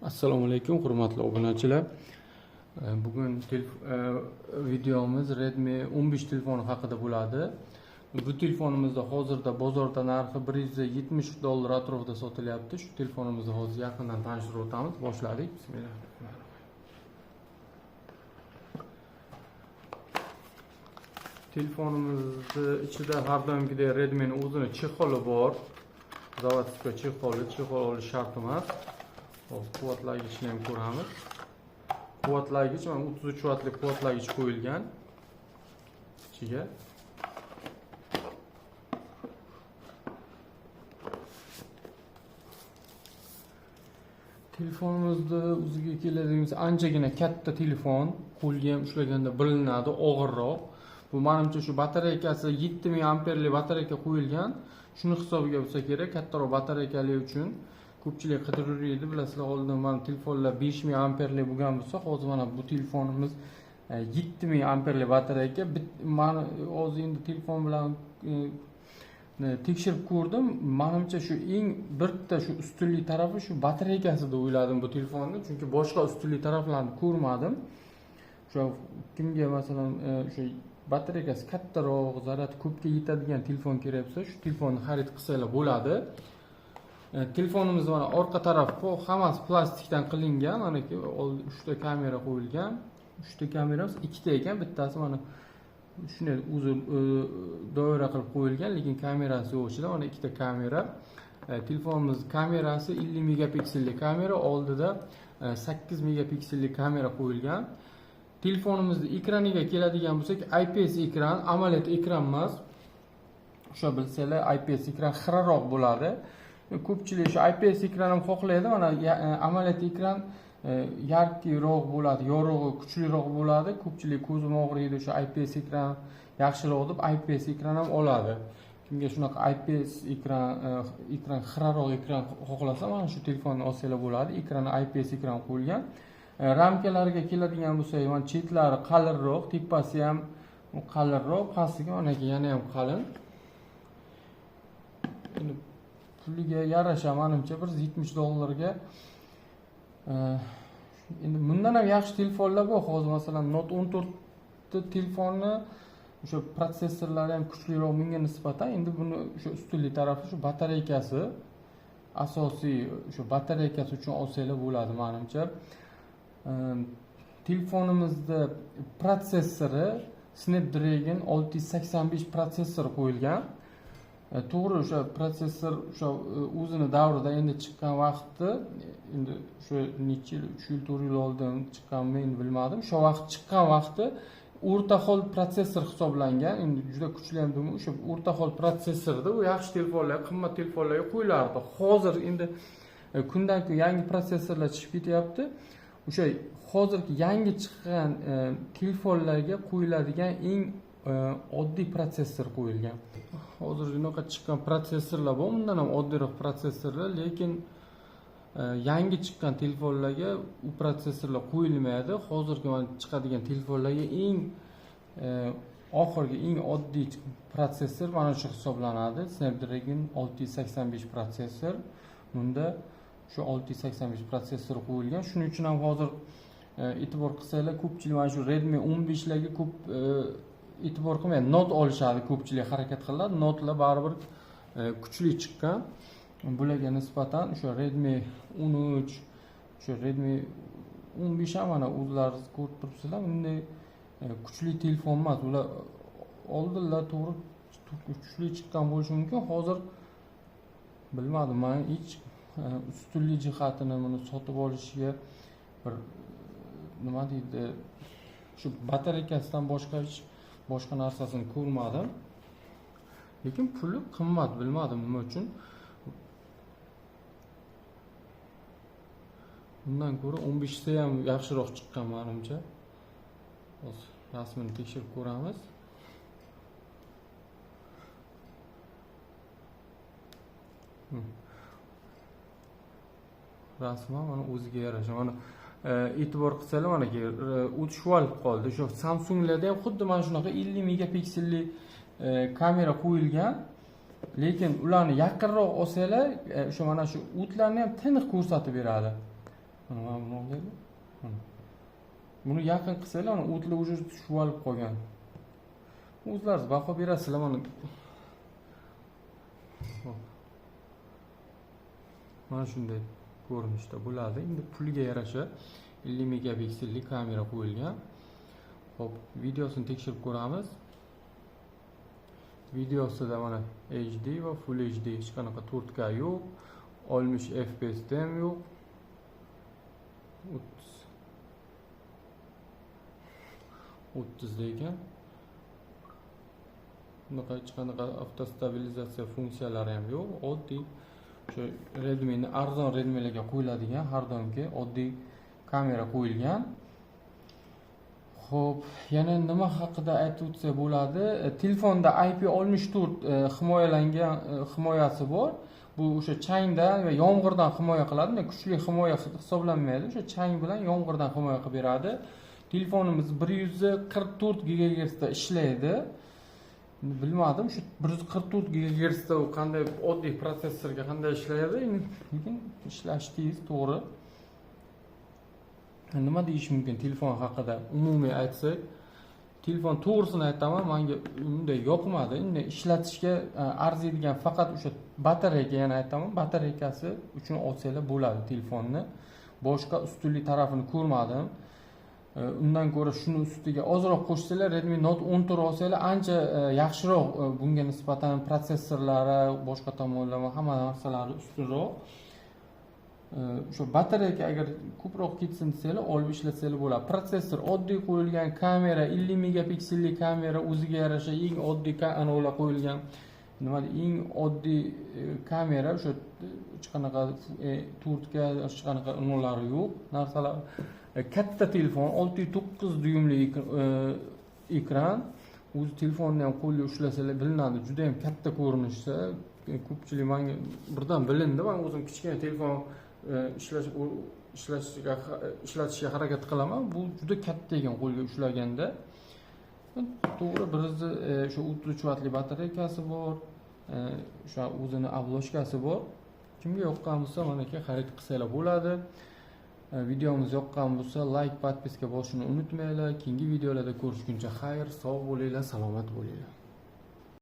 Assalomu alaykum, hurmatli obunachilar. Bugun videomiz Redmi 15 telefoni haqida bo'ladi. Bu telefonimizda hozirda bozorda narxi 170 dollar atrofida sotilyapti. Shu telefonimizni hozir yaqindan tanishtirib o'tamiz. Boshladik. Bismillahirrohmanirrohim. Telefonimizni ichida har doimgidek Redmi'ning o'zini chexoli bor. Заводской chexoli, chexol olish shart emas. Hop, quvvatlagichni ham ko'ramiz. Quvvatlagich mana 33 vatli quvvatlagich qo'yilgan ichiga. Telefonimizni o'ziga keladigan anchagina katta telefon, qo'lga ham ushlaganda bilinadi, og'irroq. Bu menimcha shu batareykasi 7000 amperli batareyka qo'yilgan. Shuni hisobiga bo'lsa kerak, kattaroq batareykali uchun ko'pchilik qidirib edi. Bilasizlar, oldin mana telefonlar 5000 amperli bo'lgan bo'lsa, hozir mana bu telefonimiz 7000 amperli batareyka. Mana hozir endi telefon bilan tekshirib ko'rdim. Menimcha shu eng bitta shu ustunlik tarafi shu batareykasi deb o'yladim bu telefonni, chunki boshqa ustunlik taraflarini ko'rmadim. O'sha kimga masalan o'sha batareykasi kattaroq, zaryadi ko'pga yetadigan telefon kerak bo'lsa, shu telefonni xarid qilsanglar bo'ladi. Telefonimiz mana orqa tarafi hammasi plastikdan qilingan. Manaki 3 ta kamera qo'yilgan. 3 ta kameramiz ikkita ekan, bittasi mana shunday o'zi doira qilib qo'yilgan, lekin kamerasi yo'q ichida. Mana ikkita kamera. Telefonimiz kamerasi 50 megapikselli kamera, oldida 8 megapikselli kamera qo'yilgan. Telefonimizni ekraniga keladigan bo'lsak, IPS ekran, AMOLED ekran emas. O'sha bilsanglar, IPS ekran xiraroq bo'ladi. Ko'pchilik shu IPS ekran ham xohlaydi. Mana AMOLED ekran yarkiroq bo'ladi, yorug'i kuchliroq bo'ladi. Ko'pchilik ko'zim og'riydi, o'sha IPS ekran yaxshiroq deb IPS ekran ham oladi. Kimga shunaqa IPS ekran xiraroq ekran xohlasa, mana shu telefonni olsanglar bo'ladi. Ekrani IPS ekran qo'yilgan. Ramkalarga keladigan bo'lsak, mana chetlari qalinroq, tepasi ham qalinroq, pastiga mana yana ham qalin. Endi puliga yarasha menimcha 170 dollarga. Endi bundan ham yaxshi telefonlar bor. Hozir masalan Note 14 telefonni o'sha protsessorlari ham kuchliroq bunga nisbatan. Endi buni o'sha ustunlik tarafi shu batareykasi, asosiy o'sha batareykasi uchun olsanglar bo'ladi menimcha. Telefonimizda protsessori Snapdragon 685 protsessor qo'yilgan. To'g'ri, o'sha protsessor o'sha o'zini davrida endi chiqqan vaqtda, endi o'sha necha yil, 3 yil, 4 yil oldin chiqqanmi endi bilmadim. O'sha vaqt chiqqan vaqti o'rta hol protsessor hisoblangan. Endi juda kuchli ham demayman, o'sha o'rta hol protsessorda u yaxshi telefonlar, qimmat telefonlarga qo'yilardi. Hozir endi kundan kun yangi protsessorlar chiqib ketyapti. O'sha hozirgi yangi chiqqan telefonlarga qo'yiladigan eng oddiy protsessor qo'yilgan. Hozir bunaqa chiqqan protsessorlar bor, undan ham oddiyroq protsessorlar, lekin yangi chiqqan telefonlarga u protsessorlar qo'yilmaydi. Hozirgi mana chiqadigan telefonlarga eng oxirgi eng oddiy protsessor mana shu hisoblanadi. Snapdragon 685 protsessor. Bunda shu 685 protsessor qo'yilgan. Shuning uchun ham hozir e'tibor qilsanglar, ko'pchilik mana shu Redmi 15 larga ko'p e'tibor qilmaydi. Note olishadi, ko'pchilik harakat qiladi. Notelar baribir kuchli chiqqan. Bularga nisbatan o'sha Redmi 13, o'sha Redmi 15 ham mana o'zlaringiz ko'rib turibsizlar, bunday kuchli telefon emas. Ular oldinlar to'g'ri kuchli chiqqan bo'lishi mumkin. Hozir bilmadim, men hech ustunlik jihatini buni sotib olishga bir nima deydi, shu batareykasidan boshqa hech boshqa narsasini ko'rmadim. Lekin puli qimmat, bilmadim nima uchun. Bundan ko'ra 15 ta ham yaxshiroq chiqqan menimcha. Hozir rasmini tekshirib ko'ramiz. Rasmi mana o'ziga yarasha. Mana e'tibor qilsanglar, mana o'tishib qoldi. O'sha Samsunglarda ham xuddi mana shunaqa 50 megapikselli kamera qo'yilgan. Lekin ularni yaqinroq olsanglar, o'sha mana shu o'tlarni ham tiniq ko'rsatib beradi. Mana buni olaylik. Buni yaqin qilsanglar, mana o'tlar уже tushib olib qolgan. O'zlaringiz baho berasizlar mana. Hop. Mana shunday ko'rinishda bo'ladi. Endi puliga yarasha 50 megapikselli kamera qo'yilgan. Xo'p, videosini tekshirib ko'ramiz. Videosida mana HD va Full HD, hech qanaqa 4K yo'q, 60 FPS da ham yo'q. 30 da ekan. Bunaqa hech qanaqa avtostabilizatsiya funksiyalari ham yo'q. Oddiy o'sha Redmi'ni arzon Redmi'larga qo'yiladigan har doimgi oddiy kamera qo'yilgan. Xo'p, yana nima haqida aytib o'tsa bo'ladi? Telefonda IP64 himoyalangan, himoyasi bor. Bu o'sha changdan va yomg'irdan himoya qiladi. Kuchli himoya hisoblanmaydi. O'sha chang bilan yomg'irdan himoya qilib beradi. Telefonimiz 144 gigagertsda ishlaydi. Bilmadim, shu 144 gigagertsda u qanday oddiy protsessorga qanday ishlaydi, lekin ishlashi tez, to'g'ri. Nima deyish mumkin telefon haqida? Umumiy aytsak, telefon, to'g'risini aytaman, menga unday yoqmadi. Endi ishlatishga arziydigan faqat o'sha batareyka, yana aytaman, batareykasi uchun olsanglar bo'ladi telefonni. Boshqa ustunlik tarafini ko'rmadim. Undan ko'ra shuni ustiga ozroq qo'shsanglar, Redmi Note 14 olsanglar ancha yaxshiroq, bunga nisbatan protsessorlari, boshqa tomonlama hamma narsalari ustunroq. O'sha batareyka agar ko'proq ketsin desanglar, olib ishlatsanglar bo'ladi. Protsessor oddiy qo'yilgan, kamera 50 megapikselli kamera, o'ziga yarasha eng oddiy anavlar qo'yilgan. Nima deydi, eng oddiy kamera, o'sha hech qanaqa 4K, hech qanaqa unolari yo'q narsalar. Katta telefon, 6.9 dyumli ekran. O'zi telefonni ham qo'lga ushlasalar bilinadi, juda ham katta ko'rinishda. Ko'pchilik menga birdan bilindi. Men o'zim kichkina telefon ishlatishga harakat qilaman. Bu juda katta ekan qo'lga ushlaganda. To'g'ri, bir yuz o'sha 33 vatli batareykasi bor, o'sha o'zini обложка si bor. Kimga yoqqan bo'lsa, manaki xarid qilsanglar bo'ladi. Videomiz yoqqan bo'lsa, like, подписка bosishni unutmanglar. Keyingi videolarda ko'rishguncha xayr, sog' bo'linglar, salomat bo'linglar.